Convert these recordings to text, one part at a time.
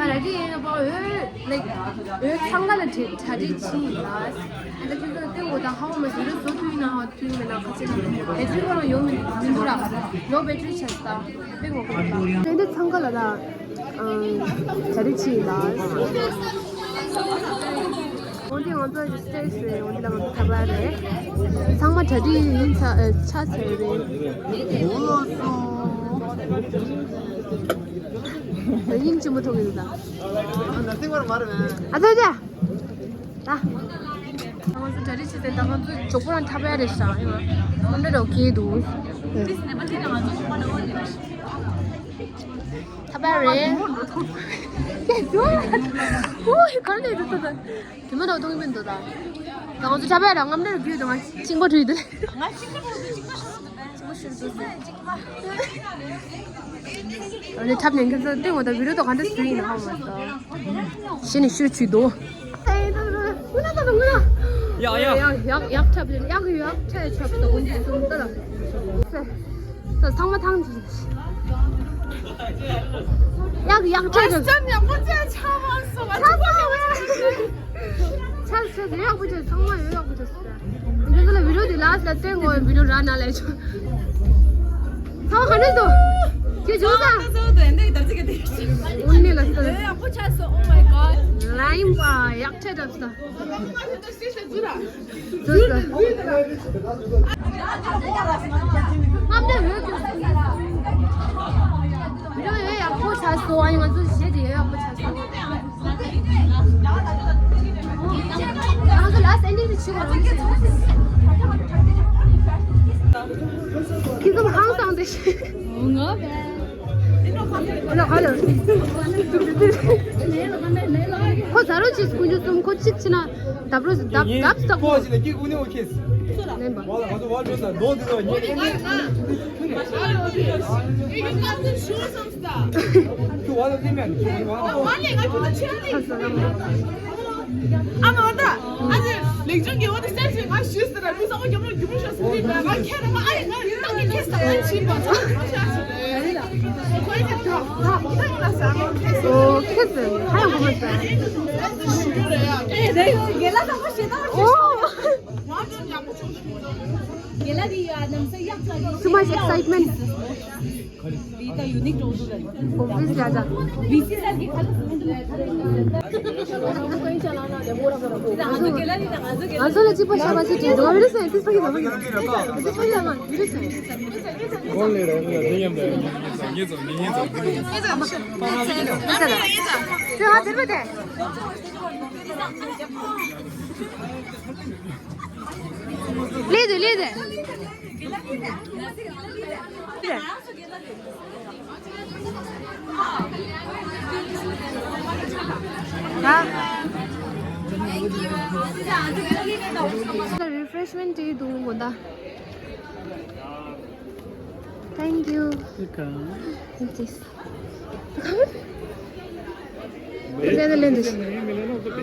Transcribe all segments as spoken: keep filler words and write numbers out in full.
ད་ར་ཏི་ཡིན་ན་པ་འོས་ལེགས་འོས་འཚང་ཁ་ལ་གྲ་གྲ་སྒྲིག་ཕྱིན་ཡིན་ལ། ཨ་ད་ཁྱོད་ཚོ་སྟོན་དགོས་ད་ཧ་གོ་མ་སོང་རེད་བཟོ་ཐུབ་ཡིན་ན་ཧ་ཐུབ་ཡིན་མེད་ན་ཁ་ཆེ་ན་བེ་ཏྲི་ཁོ་རང་ཡོང་མི་མི་འདུག་ར། ལོ་བེ་ཏྲི་ཆག་སྟངས་དཔེ་ངོ་མ་རེད། དེ་འདྲ་འཚང་ཁ་ལ་ད། གྲ་སྒྲིག་ཕྱིན་ཡིན་ལ། འོན་ཏེ་ང་ཚོ་རི་སི་ཊེག་རེད། འོན་ཏེ་ལ་ང་ཚོ་ཐ་པ་རེད། ཚང་མ་གྲ་སྒྲིག་ཡིན་ཚ་ཨ་ཆ་ཚར་རེད། ད་ཡིན་ཅི་མོ་ཐོག་གི་འདུག་ད། ཨ་ཚ་ཅག་ད། ང་ཚོ་གྲ་སྒྲིག་བྱས་ཏེ་ད་ང་ཚོ་མགྱོགས་པོ་རང་ཐ་པ་རེད་ཤག་ཡང་མོན་ན་རོ་ཁེ་འདུག་ཐ་པ་རེད། ཀྱེ་འགྲོ་ཡ། ཨོ་ཡ་ག་རེ་ལས་འདུག་ད། དེ་མ་ཐག་གཏོང་གི་མིན་འདུག་ད། ད་ང་ཚོ་ཐ་པ་ར་རྔམ་འདྲ་རུ་བརྒྱུད་དང་གཅིག་པ་འགྲོ་ཡི་འདུག་ལས། ང་གཅིག་པ་འགྲོ་འདུག་གཅིག་པ་ཤོར་འདུག་གཅིག་པ་ཤོར་འདུག་ཟེར། ཨ་ནི་ཐབ་ནས་ཁྱོད་ཚོ་སྟོན་འོ་ད་བི་ཌིའོ་དང་ག་འདྲ་བཟོས་ཡིན་ན་ཧ་མ་སོང་། གཞི་ནས་ཤུ་ཆུ་དོ། ཡག་ཡག་ཡག་ཡག་ཁྲབ་ཡག་ཡག་ཁྲབ་ཁྲབ་ད་འོན་ཏེ་སུམ་ད་ལ། ཚང་མ་ཐང་ཡག་ཡག་ཁྲབ་ཁྲབ། ཆབ་ཆབ་ཡག་པོ་བྱས། ཚང་མ་ཡོད་ཡག་པོ་བྱས། འདི་ཚོ་ལ་བི་ཌིའོ་འདི་ལ་ལ་སྟོན་དགོས། བི་ཌིའོ་ར་ན་ལས་ཆོག་ཚང་མ་ག་འདྲ་འདུག་ཁྱེད་བྱུང་ས། འོ་ནི་ལ་སྟོན། ལ་ཡིན་པ་ཡག་ཁྲེ་འདྲ་ས། ཚུ་ས། ཨམ་འདྲ་ཡོད་ཀྱང་། བི་ཌིའོ་ཡག་པོ་ཆགས་སོང་། ཨ་ཡ་ང་ཚོ་གཞས་དེ་ཡག་པོ་ཆགས་སོང་། ང་ཚོ་ལ་སེ་འདྲ་ཞིག་བྱེད་དགོས་རེད། ཁྱེད་ཚོ་ཧང་སང་དེ་ཞིག་ང་བས། ཁོ་ཟ་རོ་ཅིག་ཀུན་སྤྱོད་གསུམ་ཁོ་གཅིག་ཕྱིན་ན་བརྡབ་རོ་བརྡབ་བརྡབ་ས་ཁོ། ལེན་པ། ཨ་མ་ད་ཨ་ཅེ་ལེགས་བྱུང་གི་འོ་དེ་སེམས་ཤིག་ང་ཞུས་ཟེར་ར་མི་ཚང་མ་རྒྱུ་མོ་རྒྱུ་མོ་ཤོར་སོང་། ང་ཁྱེད་རང་ཨ་ཡེ་ང་རི་ཏང་གི་ཁེ་ས་ཨོ་ཆིན་པ་ཚང་མ་ཤ་ཤི་རེད། ཁོ་ཨེ་ཅེ་ད་ད་ཁྱེད་རང་ལ་ཟ་མ་ཁེ་ས་ཨོ་ཁེ་ས་ཧ་ཡང་གོ་མ་ཟ། ཨེ་རེད་རྒན་ལགས་ཚང་མ་ཤེས་ད་ཨོ། རྒན་ལགས་འདི་ཡ་ནམ་ས་ཡག་ཚ་གི Too much excitement. འདི་ད་ཡུ་ནིག་འགྲོ་འདུག་ལ། Obvious ཡ་ད། ཝི་སི་སར་གྱི་ཁ་ལ་སུ་འདུག་ལ། ང་ཚོ་ལ་གཅིག་པ་ཤ་པ་ཅིག་དྲན་འགྲོ་བ་རེད་ཟེར། ཏིས་པ་གི་ཟ་མ་གི་ཏིས་པ་གི་ཟ་མ་གི་རེད་ཟེར། གོང་ལས་རོགས་ལ་དེ་ཉམས་པ་ཡོད། ཉེས་ཚོ་ཉེས་ཉེས་ཚོ་ཉེས་ཚོ། ཚེ་ཧ་དེར་པ་དེ། ལས་དེ་ལས་དེ། ད་རི་ཕ་རེཤ་མེན་ཊི་དེ་འདུག་གོ་ད། Thank you. Welcome. Thank you. ज़्यादा लेंदे।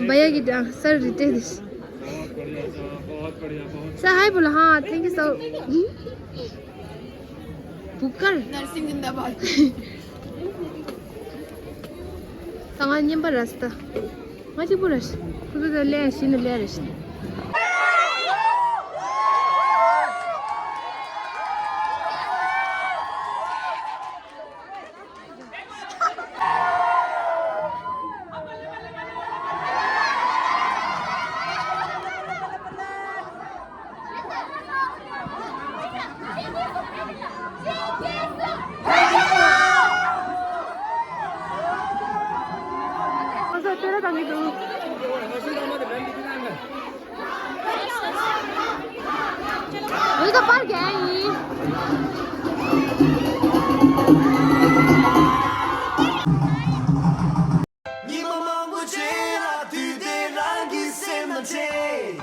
भैया की डांस सर रिते दिस। बहुत बढ़िया, बहुत बढ़िया, बहुत। सर हाय बोलो। हाँ, thank you so। बुकर। नरसिंह जिंदाबाद। ད་ང་རྔན་པ་ར་སི་ད། ང་གཅིག་པུ་ར་ཤི། ཁུ་ཚོ་ད་ལས་ཤི་ནི་ལས་ར་ཤི། ང་ཚོ་སྟོད་ལ་བཏང་གི་འདུག་འོ་ད་པར་རྒྱག་ཡིན། ཉི་མ་མང་པོ་རྗེས་ལ་དུས་དེ་རང་གི་སེམས་ལ་འཕྲད།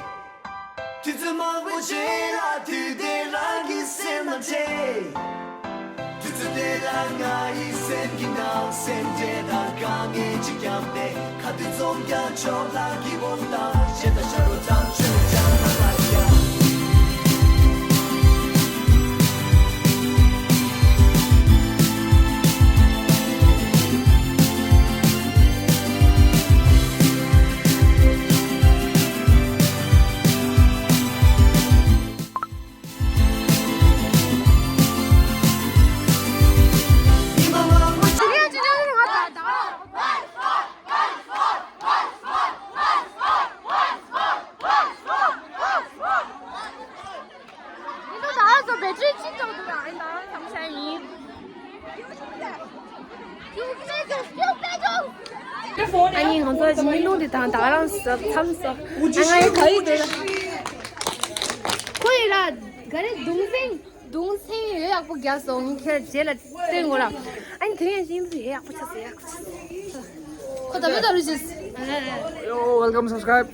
དུས་ཚོད་མང་པོ་རྗེས་ལ་དུས་དེ་རང་གི་སེམས་ལ་འཕྲད། དུས་ཚོད་དེ་ལ་ང་ཡི་སེམས་ཀྱི་ནང་སེམས་འདྲེ་དང་དཀའ་ངལ་ཅིག་ཀྱང་མེད། ཁ་དུས་ཚོམ་ཀྱང་ཆོག་ལ་གི་བོང་དང་ཞེ་ད་ཤ་རུ་དང་ཆོས་ཀྱང་མ་ལ་ཡ། ཨ་ནི་ང་ཚོ་ཉིན་ལུང་འདི་དང་ད་ག་རང་ཟབ་མཚམས་སོ། ཨ་ང་ཡི་ག་ཡི་འདོད་ལ། ཁོ་ཡི་ལ་ག་རེ་གདུང་སེང་གདུང་སེང་ཡོད་ཡག་པོ་རྒྱག་སོང་། ངས་ཁྱེད་རྗེས་ལ་སྟོན་དགོས་ལ། ཨ་ནི་དེ་རིང་ཡང་ཡིན་ཡོད་ཡག་པོ་ཆགས་སོང་། ཡག་པོ་ཆགས་སོང་། ཁོ་ད་མི་ད་རུ་ཞིས། Yo, welcome, subscribe.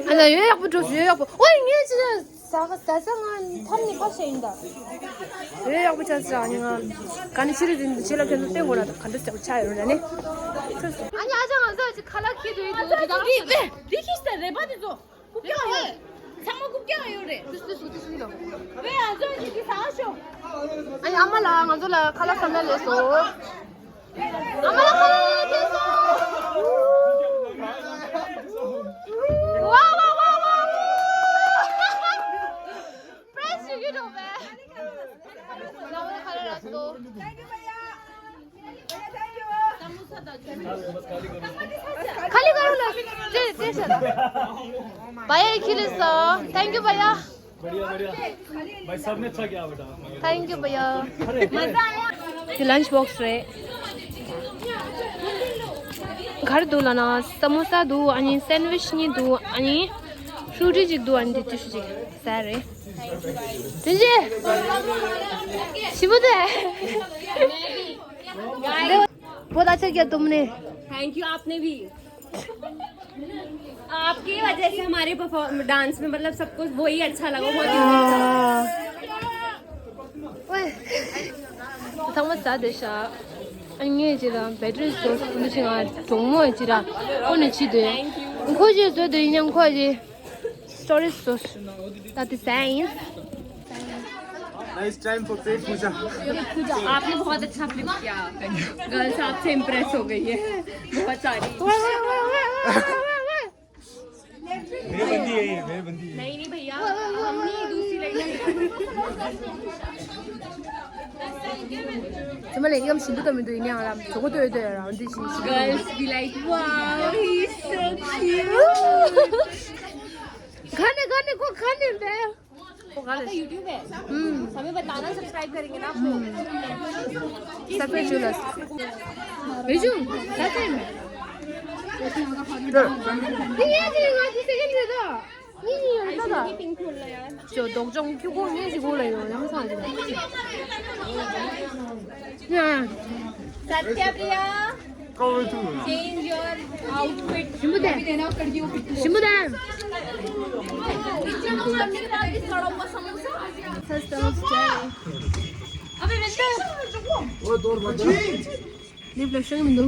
ཨ་ན་ཡོད་ཡག་པོ་འགྲོ་ཡོད་ཡག་པོ། ཨོ་ངས་ཅི་ཟ་ཟ་ང་ཐམ་ནི་ཁ་ཤས་ཡིན་ད། ཡོད་ཡག་པོ་ཆགས་སོང་། ཨ་ནི་ང་ག་ནི་ཕྱི་རུ་འཛིན་དུ་ཕྱི་ལ་ཐོན་དུ་སྟོན་དགོས་ལ་ག་འདྲ་ཞིག་ཆགས་ཡོད་ར་ནི། ཨ་ནི་ཨ་ཅག་ང་ཚོ་ཅི་ཁ་ལག་ཁྱེར་དུ་ཡོད་དུ་འདི་དང་འདི་འདི་ཁྱི་ཤི་ད་རེ་བ་འདི་ཚོ། རྐུབ་བཀྱག་ཡོད། ཚང་མ་རྐུབ་བཀྱག་ཡོད་རེད། དུས་དུས་སུ་དུས་སུ་ཡོད། ཝེ་ཨ་ཚོ་ཅིག་གི་ས་ཤོ། ཨ་ཡ་ཨ་མ་ལགས་ང་ཚོ་ལ་ཁ་ལག་ཟ་མ་ལས་སོ། ཨ་མ་ལགས་ཁ་ལག་ལས་སོ། ཝ་ཝ་ཝ་ཝ། པྲེས་ཞུ་གི་འདུག་པས། ལ་ཝེ་ཁ་ལག་ལ་སོ། खाली करो ना। दे, दे सर। भैया, एक किलो सौ। Thank you, भैया। बढ़िया, बढ़िया। भाई, सबने अच्छा किया बेटा। Thank you, भैया। अरे, मजा आया। यो लन्च बक्स रे। घर दुलना समोसा दु अनि स्यान्डविच नि दु अनि फ्रुटी जिक दु अनि दिति सुजि। सारे। तुझे। शिबुदे। बहुत अच्छा किया तुमने। थैंक यू, आपने भी। आपकी वजह से हमारे परफॉर्म डांस में मतलब सबको वही अच्छा लगा, बहुत यूनिक था। ཚང་མ་ཟ་བསྡད་ཤག་ཨ་ངས་ཅི་ར་བེ་ཏྲི་སོ་སི་འདི་ཆི་ང་གྲོགས་མོ་ཅི་ར་ཁོ་ནས་ཅི་དོན་ཁོ་ཅི་བཟོ་དོན་ཡང་ཁོ་ཅི་སི་ཊོ་རི་སོ་སི་ད་དེ་ཟ་ཡིན། Nice time for पेट पूजा। आपने बहुत अच्छा फ्लिप किया। गर्ल्स आपसे इम्प्रेस हो गई है बहुत सारी। मेरी बंदी है ये, मेरी बंदी है। नहीं नहीं भैया, हम नहीं दूसरी लड़की। ཚང་མ་ལ་ཡང་ཞིམ་པོ་དང་མི་འདུག་ཡིན་ཡང་ལ་གྲོགས་པོ་ལྟོས་ལྟོས་རང་འདི་ཞིག་ཞིམ་པོ། Girls be like, wow, he's so cute. ག་ནས་ག་ནས་ཁོ་ག་ནས་འདས། आपका YouTube है? हम्म। हमें बताना, सब्सक्राइब करेंगे ना आपको। सब्सक्राइब चूलस। बेजू, सब्सक्राइब। ये ये ये ये सेकंड दे दो। ये ये ये दो। पिंक खोल लो यार। जो डॉग जोंग क्यों को ये जी को ले लो, हम साथ। या। सत्य प्रिया। Change your outfit. शिमुदा। शिमुदा। अबे बेटा। वो दौड़ बच्ची। लिप लिप शंग मिंदो।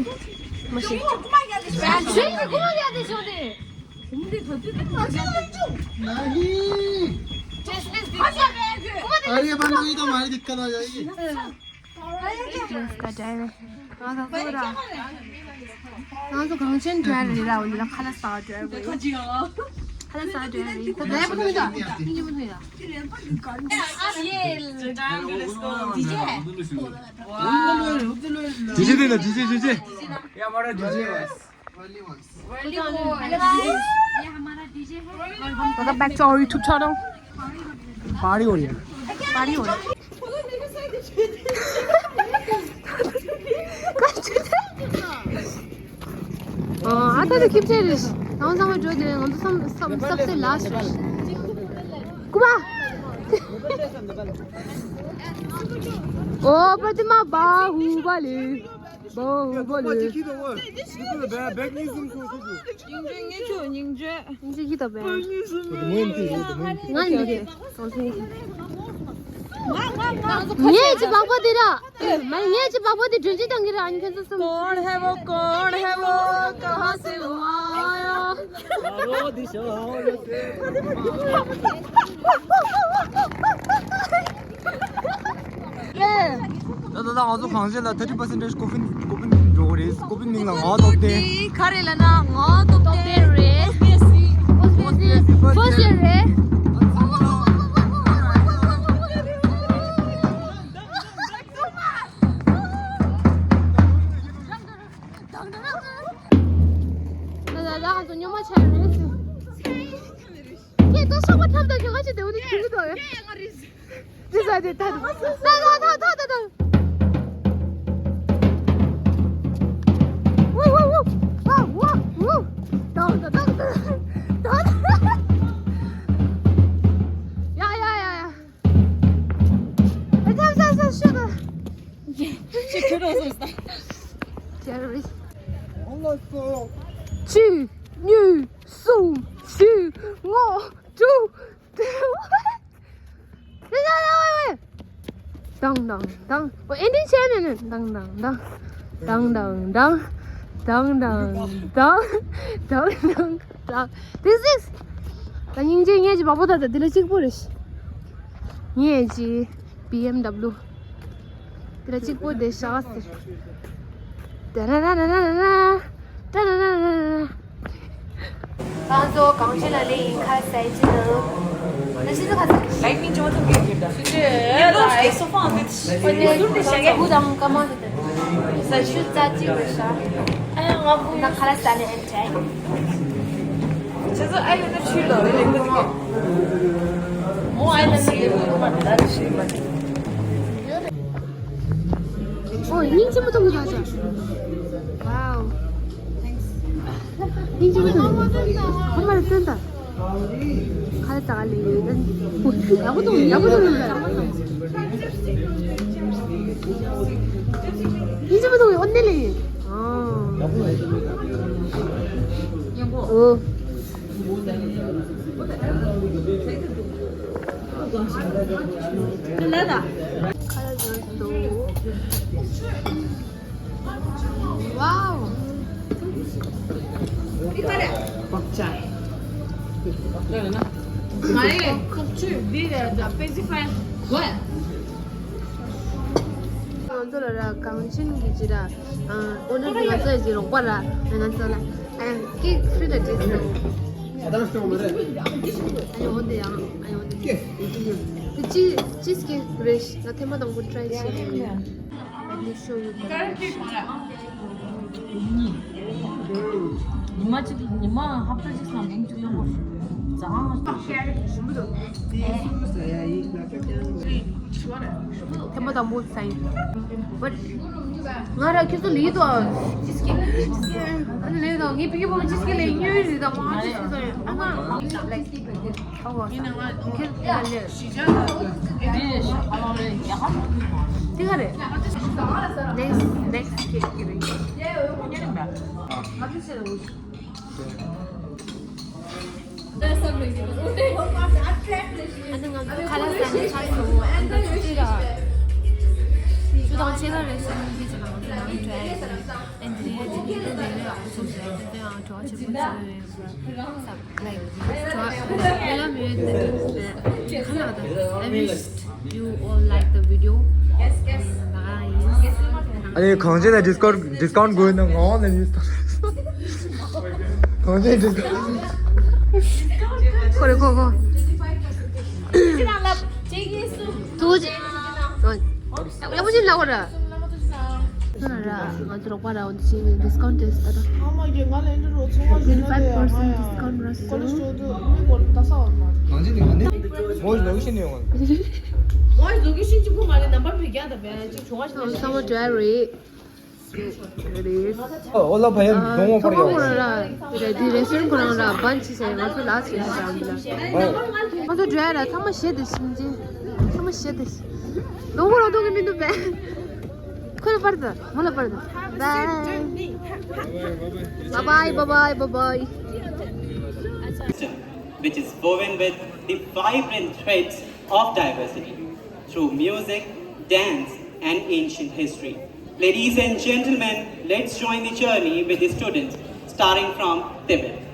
मशी। शंग को क्या दे छोटे? नहीं। अरे ये बंद हुई तो हमारी दिक्कत आ जाएगी। Yes, the driver. ང་ཚོ་གང་ཆེན་driver རེད་ལ་འོ་འདི་ལ་ཁ་ལ་ས་driver རེད། ཁ་ལ་ས driver རེད། ད་driver མི་འདུག་ཨ་ནི་མི་འདུག་ཡ། ये driver को डीजे है। डीजे दे ना, डीजे, डीजे। ये हमारा डीजे है। Welcome back to our YouTube channel. Party हो रही है। पार्टी हो रही है। ཨ་ད་ད་ཁྱིམ་ཆས་རེད། ང་ཚང་མ་འགྲོ་དེ་ང་ཚོ་བསམ་བསམ་བསམ་སེ་ལ་སུ་རེད། ཀུ་པ། ཨོ་པྲ་ཏི་མ་བ་ཧུ་བ་ལེ། བ་ཧུ་བ་ལེ། སྙིང་རྗེ་སྙིང་རྗེ། སྙིང་རྗེ་ཁྱི་དང་བས། ང་ཡིན་གྱི། ངས་ཅི་བག་པ་དེ་ར། མ་ངས་ཅི་བག་པ་དེ་སྒྲོན་ཅི་བཏང་གི་ར་ཨ་ནི་ཁྱོད་ཚོ་གསུམ། कौन है वो, कौन है वो, कहाँ से वो आया? ད་ད་ད་ང་ཚོ་གངས་ཅན་ལ་thirty percentage ཀོ་ཕིན་ཀོ་ཕིན་འགྲོ་གི་རེད། ཀོ་ཕིན་མིང་ལ་ངག་ཐོབ་ཐང་། ག་རེ་ལབ་ན་ངག་ཐོབ་ཐང་རེད། First year རེད། ད་ད་ད་ང་ཚོ་སྨྱོན་མ་ཆགས་རེད། ཁྱེད་ཚོ་སོག་པ་ཐབས་ད་ཁྱོད་ང་ཆེ་དེ་འུ་དེ་ཁྱོད་ཀྱི་དོ་རེད། དེ་ས་དེ་ད་ད་ད་ད་ད་ད། གཅིག་གཉིས། གསུམ། བཞི། ལྔ། དྲུག་དང་དང་དང་། ཨོ། ཨེ་འདྲ་བྱས་ནས་ནི། དང་དང་དང་། དང་དང་དང་། དང་དང་དང་། དང་དང་དང་། This is ད་སྙིང་རྗེ། ངས་ཅི་བ་པོ་ད་ད་འདི་ལ་གཅིག་པོ་རེད། ངས་ཅི་བི་ཨེམ་ཌབ་ལུ། འདི་ལ་གཅིག་པོ་དེ་ཤ་ཟེར། ད་ན་ན་ན་ན་ན་ན། ད་ན་ན་ན་ན་ན། ང་ཚོ་གངས་ཅན་ལ་སླེབས་ཡིན། ཁ་ཟས་ཅི་ནང་། ད་ཤི་ཚོ་ཁ་ཟས། ལའིག་མིན་ཅི་མ་ཐུབ་ཀྱི་ཡོད་ད། ཤི་ཚེ་ཡ་ད་ཨེ་སོ་ཕང་དེ་ཤི་ཚེ་ཟུར་དེ་ཤ་གི་བུ་དང་ཀ་མ་དེ་ད། ས་ཤུ་ཙ་ཅི་བ་ཤ། ཨ་ཡ་ང་བུ་ད་ཁ་ལ་ས་ནས་ཨེ་ཅའི། ཁྱེད་ཚོ་ཨ་ཡོད་ན་ཆུ་ལ་རེ་ལེགས་པོ་ཅིག་གི། མོ་ཨ་ཡོད་ན་ཆུ་ལ་རེ་ལེགས་པོ་མ་རེད། ད་ཆུ་མ་རེད། ཨོ། སྙིང་རྗེ་མོ་མཐོང་གི་ད་ཅག Wow. Thanks. སྙིང་རྗེ་མོ་མཐོང་གི། ཁོ་མར་སྟོན་ད། ཁ་ལ་ད་ལེ་ཡོད་ན། ཡག་པོ་མཐོང་། ཡག་པོ་མཐོང་། སྙིང་རྗེ་མོ་མཐོང་གི། ཨོ་ནེ་ལེ་ཡོད། ཨོ། Wow. ང་ཚོ་ལ་ར་གངས་ཅན་གྱི་ཅི་ར། ཨ། ཨོ་ནར་གྱི་ང་ཚོ་ཡི་ཅི་རོགས་པ་ར། ང་ཚོ་ལ། ཨ། ཀེག་ཕི་རི་ལ་ཏེས་ཏོ། ཨ་ཡོ་དེ་ཡང་། ཨ་ཡོ་དེ། ཅི་ཅིས་ཀེག་རེད། ང་ཐེངས་མ་དང་པོ་ཊ་རའི་བྱས། Let me show you the ཉི་མ་གཅིག་ཉི་མ་ཧབ་ཏ་གཅིག་ཙམ་མིང་གཅིག་ལོན་པོ་ཟ་ཁང་ང་ཞིམ་པོ་འདུག་ཐེངས་མ་དང་པོ་ཟ་ཡིན། But ང་ར་ཁྱོད་ཚོ་ལེགས་འདུག་ཅིས་ཀེག་ཨ་ནི་ལེགས་འདུག་ངའི་ཕི་ཀི་བོ་ཅིས་ཀེག་ལེགས་ཉོས་རེད། ད་མ་ཅིས་ཀེག་ཟ་ཡིན། ཨ་ང་ལེགས། ཡིན་ནའང་ཁྱེད་ལ་ལས། དེ་ག་རེད། Next, next cake རེད། ཨ་ནི་ང་ཚོ་ཁ་ལག་ཟ་ནས་ཚར་སོང་། ཨ་ནི་ཅི་ར། ཆུ་དང་ཕྱེད་ཀ་རེ་ཟ་ནས་འདི་ཚོ་ནང་དུ་ནང་དྲན། ཨ་ནི་དེ་ནས་ཡང་གྲོགས་ཆེན་པོ་ཚོ་ཡོད། Like, I wish you all like the video. Yes, yes. ཨ་ནི་གངས་ཅན་ལ་ཌིས་ཀའུན་ཌིས་ཀའུན་དགོས་ན་ངོ་ལ་ཡིན། གངས་ཅན་ཌིས་ཀའུན། ཁོ་རེ་ཁོ་ཁོ། ཐུགས་རྗེ་ཆེ། ཡག་པོ་ཅིག་ལབ་ར། ང་ཚོ་རོགས་པ་ར་འོ་འདི་བྱས་ནས་ཌིས་ཀའུན་ཊེ་སི་ཊི་ད། ཨ་མ་གི་ང་ལ་འདི་རོ་ཚོང་བ་ཞིག་ན་ཊི་ཕའི་བྷ་པར་སེན་ཊི་ཌིས་ཀའུན་ཊི་ར་སོ། ཀོ་ལེ་ཇི་ཞོ་དུ་མི་གོ་ད་ས་བར་མ། གངས་ཅན་དེ་ག་ནས། ངོ་ལོག་ཤེས་ནས་ཡོང་བ། ངོ་ལོག་ཤེས་ཅིག་པུ་མ་རེད། ནམ་པར་བི་རྒྱ་ད་བས་ཅིག་བྱུང་བ་ཞིག་ན། ས་མོ་ཌི་རའི་རེད། ཨོ་ལ་ཕ་ཡ་ཨ། ལོང་བ་ཚོགས་པ་ཁོ་ར་ར་རེད་དེ། རེ་སི་ཊོ་རན་ཁོ་རང་ར་བན་ཆི་ཟེར། ང་ཚོ་ལ་ཟེར་ཞིག་ཨ་མི་ལ། ང་ཚོ་འགྲོ་ཡ་ར་ཚང་མ་བཤད་དེ་ཤིང་ཆེ། ཚང་མ་བཤད་དེ། ལོང་བ་རང་ཐོག་གི་མི་འདུག་པས། ཁོ་ལ་པར་ད། མོ་ལ་པར་ད། Bye. Bye bye, bye bye, bye bye. Which is woven with the vibrant threads of diversity through music, dance, and ancient history. Ladies and gentlemen, let's join the journey with the students, starting from Tibet.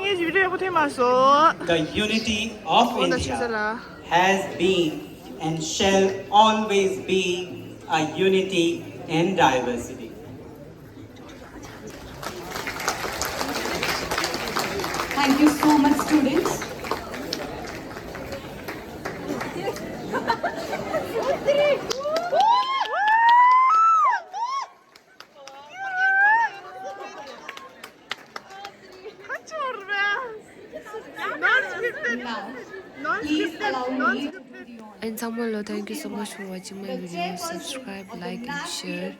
ངའི་བརྗོད་འདྲི་ཡག་པོ་ཐེབས་མ་སོང་། The unity of India has been and shall always be a unity in diversity. Thank you so much, students. And ཚང་མ་ལོ། Thank you so much for watching my video. Subscribe, like and share.